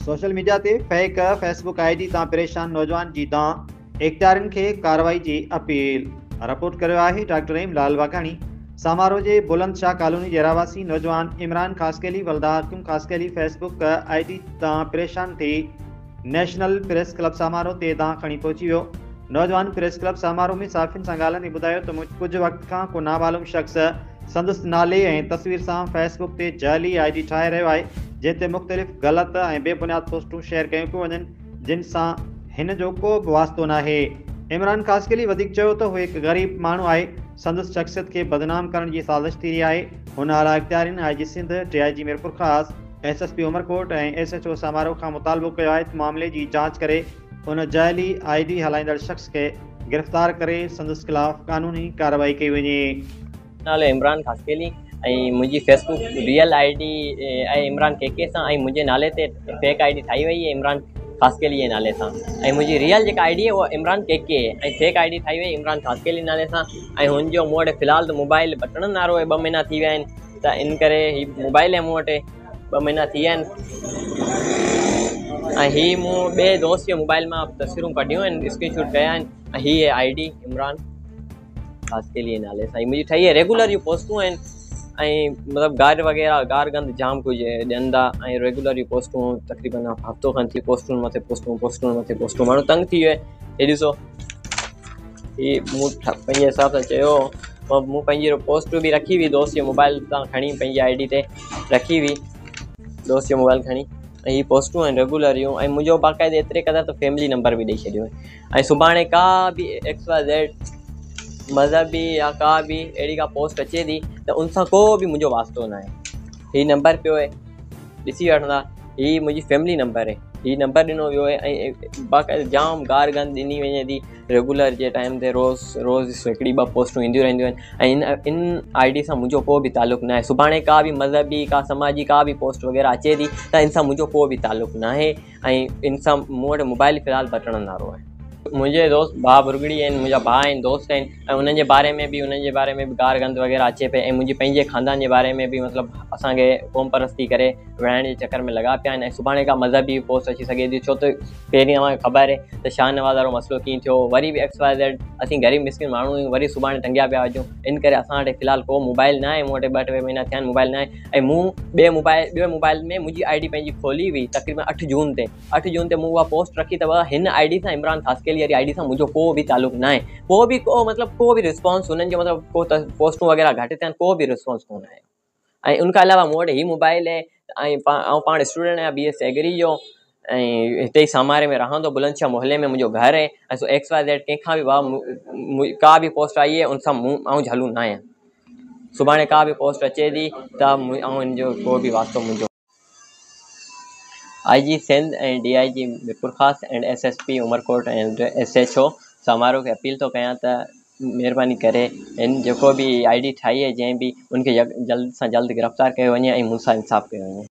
Social media تي fake Facebook I D تان پريشان نوجوان جي دانهن، اختيارين کي ڪارروائي جي اپيل. رپورٽ ڪريو آهي ڊاڪٽر ايم لال واگهاڻي. سامارو جي بلند شاهه ڪالوني جي رهواسي نوجوان عمران خاصخيلي ولد حاڪم خاصخيلي فيسبڪ I D تان پريشان ٿي نيشنل پريس ڪلب سامارو تي دانهن کڻي پهچي ويو. نوجوان پريس ڪلب سامارو ۾ صحافين سان ڳالهائيندي ٻڌايو ته ڪجهه وقت کان ڪو نامعلوم شخص سندس نالي ۽ تصوير سان فيس بڪ تي جعلي I D ٺاهي رهيو آهي جنهن تي مختلف غلط ۽ بي بنياد پوسٽون شيئر ڪيون پيون وڃن جن سان هن جو ڪو به واسطو ناهي. عمران خاصخيلي وڌيڪ چيو ته هو هڪ غريب ماڻهو آهي سندس شخصيت کي بدنام ڪرڻ جي سازش ٿي رهي آهي هن اعليٰ اختيارين I G Sindh, D I G Mirpurkhas, S S P Umerkot ۽ S H O Samaro کان مطالبو ڪيو آهي ته معاملي جي جاچ ڪري ان جعلي I D هلائيندڙ شخص کي گرفتار ڪري سندس خلاف قانوني ڪارروائي ڪئي وڃي. نالو عمران خاصخيلي ۽ منهنجي فيسبڪ ريئل I D آهي عمران ڪي ڪي سان ۽ منهنجي نالي تي فيڪ I D ٺاهي وئي آهي عمران خاصخيلي جي نالي سان ۽ منهنجي ريئل جيڪا I D آهي اها عمران ڪي ڪي آهي ۽ فيڪ I D ٺاهي وئي عمران خاصخيلي نالي سان ۽ هن جو مون وٽ في الحال ته موبائل بٽڻن وارو آهي ٻه مهينا ٿي ويا آهن ته ان ڪري هي موبائل آهي مون وٽ ٻه مهينا ٿي ويا آهن ۽ هي مون ٻئي دوست جي موبائل مان تصويرون ڪڍيون آهن اسڪرين شاٽ ڪيا آهن ۽ هي I D Imran خاصخيلي جي نالي سان منهنجي ٺهي آهي ريگولر جون پوسٽون آهن ۽ مطلب گار وغيره گار گند جام ڪجهه ڏين ٿا ۽ ريگولر جون پوسٽون تقريبن هفتو کن ٿي پوسٽون مٿي پوسٽون پوسٽون مٿي پوسٽون ماڻهو تنگ ٿي ويو آهي هي ڏسو هي مون پنهنجي حساب سان چيو مون پنهنجي پوسٽ به رکي هئي دوست جي موبائل تان کڻي پنهنجي I D تي رکي هئي دوست جو موبائل کڻي ۽ هي پوسٽون آهن ريگولر جون ۽ منهنجو باقاعدي ايتري قدر ته فيملي نمبر به ڏئي ڇڏيو آهي ۽ سڀاڻي ڪا به ايڪس واء زيڊ مذهبي يا ڪا به اهڙي ڪا پوسٽ اچي ٿي ته ان سان ڪو به منهنجو واسطو نه آهي هي نمبر پيو آهي ڏسي وٺندا هي منهنجي فيملي نمبر آهي هي نمبر ڏنو ويو آهي ۽ باقاعده جام گار گند ڏني وڃي ٿي ريگولر جي ٽائيم تي روز روز هڪڙي ٻه پوسٽون اينديون رهنديون آهن ۽ ان ان I D سان منهنجو ڪو به تعلق نه آهي سڀاڻي ڪا به مذهبي ڪا سماجي ڪا به پوسٽ وغيره اچي ٿي ته ان سان منهنجو ڪو به تعلق نه آهي ۽ ان سان مون وٽ موبائل في الحال بٽڻن وارو آهي. منهنجي دوست ڀاء ڀرڳڙي آهن منهنجا ڀاء آهن دوست آهن ۽ انهن جي باري ۾ به انهن جي باري ۾ به گار گند وغيره اچي پئي ۽ منهنجي پنهنجي خاندان جي باري ۾ به مطلب اسان کي قوم پرستي ڪري وڙهائڻ جي چڪر ۾ لڳا پيا آهن ۽ سڀاڻي ڪا مذهبي پوسٽ اچي سگهي ٿي ڇو ته پهرين اوهان کي خبر آهي ته شاهنواز وارو مسئلو ڪيئن ٿيو وري به ايڪس واء زيڊ اسين غريب مسڪين ماڻهو آهيون وري سڀاڻي ٽنگيا پيا هجون ان ڪري اسان وٽ في الحال ڪو موبائل نه آهي مون وٽ ٻه ٽي مهينا ٿيا آهن موبائل نه آهي ۽ مون ٻئي موبائل ٻئي موبائل ۾ منهنجي I D پنهنجي کولي هئي تقريبن اٺ جون تي اٺ جون تي مون اها پوسٽ رکي ته هن I D سان عمران خاصخيلي واري I D سان منهنجو ڪو به تعلق ناهي ڪو به ڪو مطلب ڪو به رسپانس هنن جو مطلب ڪو پوسٽون وغيره گهٽ ٿيا آهن ڪو به رسپانس ڪونه آيو ۽ ان کان علاوه مون وٽ هي موبائل آهي ۽ آئون پاڻ اسٽوڊنٽ آهيان بي ايس ايگري جو ۽ هتي ئي ساماري ۾ رهان ٿو بلند شاهه محلي ۾ منهنجو گهر آهي ۽ سو ايڪس واء زيڊ ڪنهن کان به ڪا به پوسٽ آئي آهي ان سان مون آئون جهلون نه آهيان سڀاڻي ڪا به پوسٽ اچي ٿي ته آئون ان جو ڪو به واسطو منهنجو I G Sindh ۽ D I G Mirpurkhas and S S P Umerkot ۽ S H O Samaro کي اپيل ٿو ڪيان ته مهرباني ڪري هن جيڪو به I D ٺاهي آهي جنهن به ان کي جلد سان جلد گرفتار ڪيو وڃي ۽ مون سان انصاف ڪيو وڃي.